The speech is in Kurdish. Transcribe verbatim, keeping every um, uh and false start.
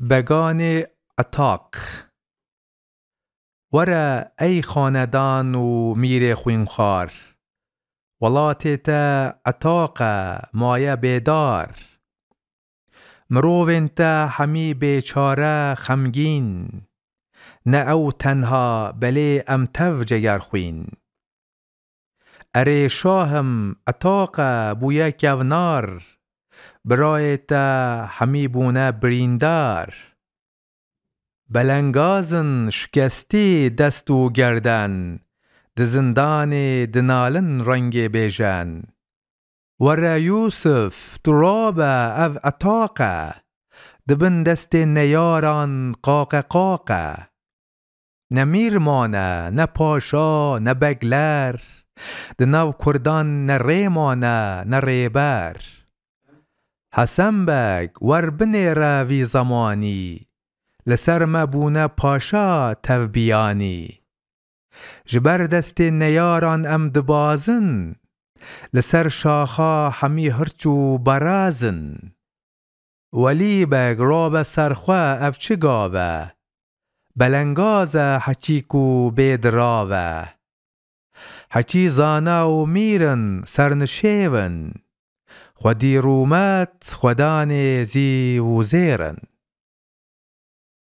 Beganê Etaq. Were ey xanedan û mîrê xwînxwar, welatê te Etaq e, maye bêdar. Mirovên te hemî bêçare, xemgîn, ne ew tenha, belê em tev cegerxwîn. Erê şahim, Etaq e bûye kevnar, birayê te hemî bûne birîndar. Belengaz in, şikestî dest û gerden, di zindanê dinalin rengê bêjen. Were Yûsif, tu rabe, ev Etaq e, di bin destê neyaran qaqe qaq e. Ne mîr mane, ne paşa, ne begler, di nav kurdan ne rê mane, ne rêber. Hesen Beg, wer binêre vî zemanî, li ser me bûne paşa tevbiyanî. Ji ber destê neyaran em dibazin, li ser şaxa hemî hirç û beraz in. Welî Beg, rabe ser xwe, ev çi gav e? Belengaz e heçî ku bêdirav e. Heçî zana û mîr in, sernişêv in. Xwedî rûmet, xwedanê zîv û zêr in.